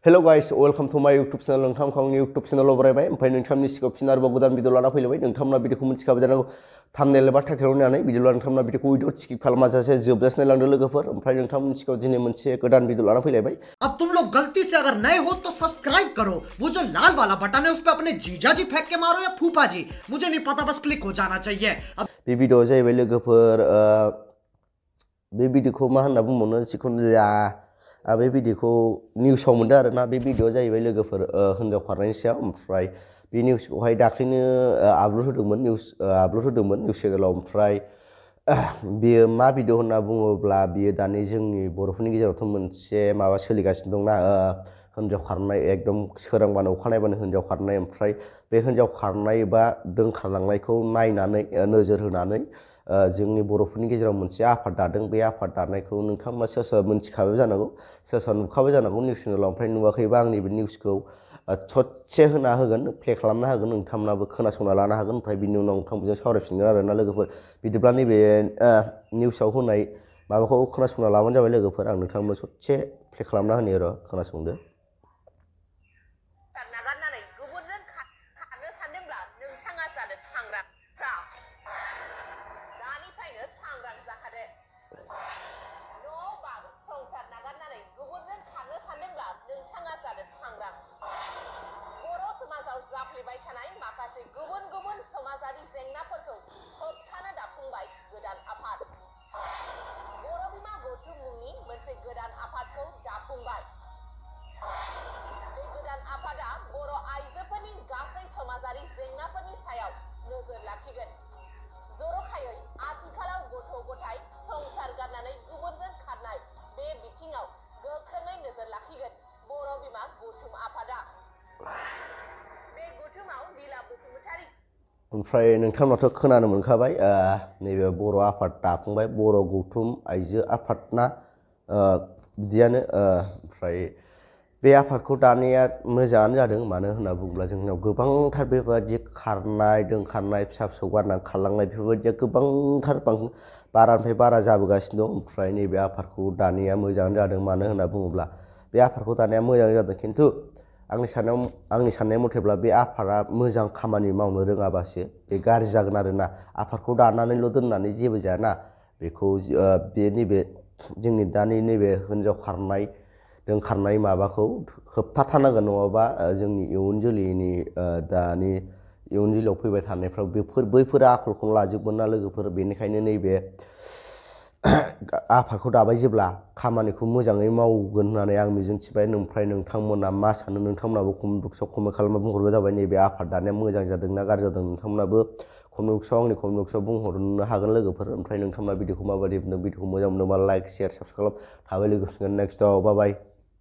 Hello guys, welcome to my YouTube channel. नोंथांखौ आंनि YouTube channel आव बरायबाय। ओमफ्राय नोंथांनि सिगाङाव फिन आरोबाव गोदान भिडिअ लाना फैलायबाय। नोंथांमोना भिडिअखौ मिथिखाबाय जानांगौ। थाम्बनेल एबा टाइटेलाव नायनानै भिडिअ नोंथांमोना भिडिअखौ उइदाउट स्किप खालामाजासे जोबजासे नायलांदो लोगोफोर। ओमफ्राय नोंथांमोननि सिगाङाव दिनै मोनसे गोदान भिडिअ लाना फैलायबाय। अब तुम लोग गलती से अगर नए हो तो सब्सक्राइब करो। वो जो लाल वाला बटन है उस पे अपने जीजा जी फेंक के मारो या फूफा जी, मुझे नहीं पता, बस क्लिक हो जाना चाहिए। बे भिडिअआ जाहैबाय लोगोफोर बे भिडिअखौ मा होनना बुंबावनो जिखुनु जाया बे भिडिअखौ निउसाव मोनदों आरोना। बे भिडिअआ जाहैबाय लोगोफोर हिनजाव खारनायनि सायाव। ओमफ्राय बे निउसखौहाय दाख्लैनो आपल'ड होदोंमोन निउस चेनेलाव। ओमफ्राय बेयो मा भिडिअ होनना बुङोब्ला बियो दानि जोंनि बर'फोरनि गेजेरावथ' मोनसे माबा सोलिगासिनो दंना, हिनजाव खारनाय एकदम सोरांबानो अखानायबानो हिनजाव खारनाय। ओमफ्राय बे हिनजाव खारनाय बा दोनखारलांनायखौ नायनानै नोजोर होनानै जोंनि बर'फोरनि गेजेराव मोनसे आफाद दादों। बे आफाद दानायखौ नोंथांमोना सोर सोर मोनथिखाबाय जानांगौ, सोर सोर नुखाबाय जानांगौ निउस चेनेलाव। ओमफ्राय नुवाखैबा आंनि बे निउसखौ ससे होना होगोन, प्ले खालामना होगोन, नोंथांमोनाबो खोनासंना लानो हागोन। ओमफ्राय बिनि उनाव नोंथांमोनजों सावरायफिनगोन आरोना लोगोफोर। बिदिब्ला नैबे निउसाव होनाय माबाखौ खोनासंना लाबानो जाबाय लोगोफोर। आं नोंथांमोन ससे प्ले खालामना होनि र', खोनासंदो। माखासे गुबुन गुबुन समाजारि जेंनाफोरखौ होबथानो दाफुंबाय गोदान आफाद। बर' बिमा गौथुम मुंनि मोनसे गोदान आफादखौ दाफुंबाय। बे गोदान आफादा बर' आइजोफोरनि गासै समाजारि जेंनाफोरनि सायाव नोजोर लाखिगोन। जर'खायै आथिखालाव गथ' गथाय संसार गारनानै गुबुनजों खारनाय बे बिथिङाव गोख्रोङै नोजोर लाखिगोन बर' बिमा गौथुम आफादा। बसुमतारी। ओमफ्राय नोंथांमोनाथ' खोनानो मोनखाबाय नैबे बर' आफाद दाफुंबाय, बर' गौथुम आइजो आफाद ना बिदियानो। ओमफ्राय बे आफादखौ दानाया मोजाङानो जादों। मानो होनना बुङोब्ला जोंनाव गोबांथार बेबायदि खारनाय दोनखारनाय फिसा फिसौ गारनानै खारलांनाय बेफोरबायदिया गोबांथार बारानिफ्राय बारा जाबोगासिनो दं। ओमफ्राय नैबे आफादखौ दानाया मोजाङानो जादों। मानो होनना बुङोब्ला बे आफादखौ दानाया मोजां जादों। खिन्थु आंनि साननाय मथेब्ला बे आफादा मोजां खामानि मावनो रोङाबासो बे गाज्रि जागोन आरोना। आफादखौ दानानैल' दोननानै जेबो जायाना, बेखौ बे नैबे जोंनि दानि नैबे हिनजाव खारनाय दोनखारनाय माबाखौ होबथाथारनांगोन। नङाबा जोंनि इयुन जोलैनि दानि इयुन जोलैयाव फैबाय थानायफ्राव बैफोर आखलखौनो लाजोबगोन ना लोगोफोर। बेनिखायनो नैबे आफादखौ दाबाय जेब्ला खामानिखौ मोजाङै मावगोन होननानै आं मिजिंथिबाय। ओमफ्राय नोंथांमोना मा सानो? नोंथांमोनाबो कमेन्ट बक्सआव कमेन्ट खालामना बुंहरबानो जाबाय नैबे आफाद दानाया मोजां जादों ना गाज्रि जादों। नोंथांमोनाबो कमेन्ट बक्सआव आंनि कमेन्ट बक्सआव बुंहरनो हागोन लोगोफोर। ओमफ्राय नोंथांमोना भिडिअखौ माबायदि मोनदों, भिडिअखौ मोजां मोनदोंबा लाइक शेयार साबस्क्राइब थाबै लोगो मोनगोन नेक्स्टआव। बाय बाय।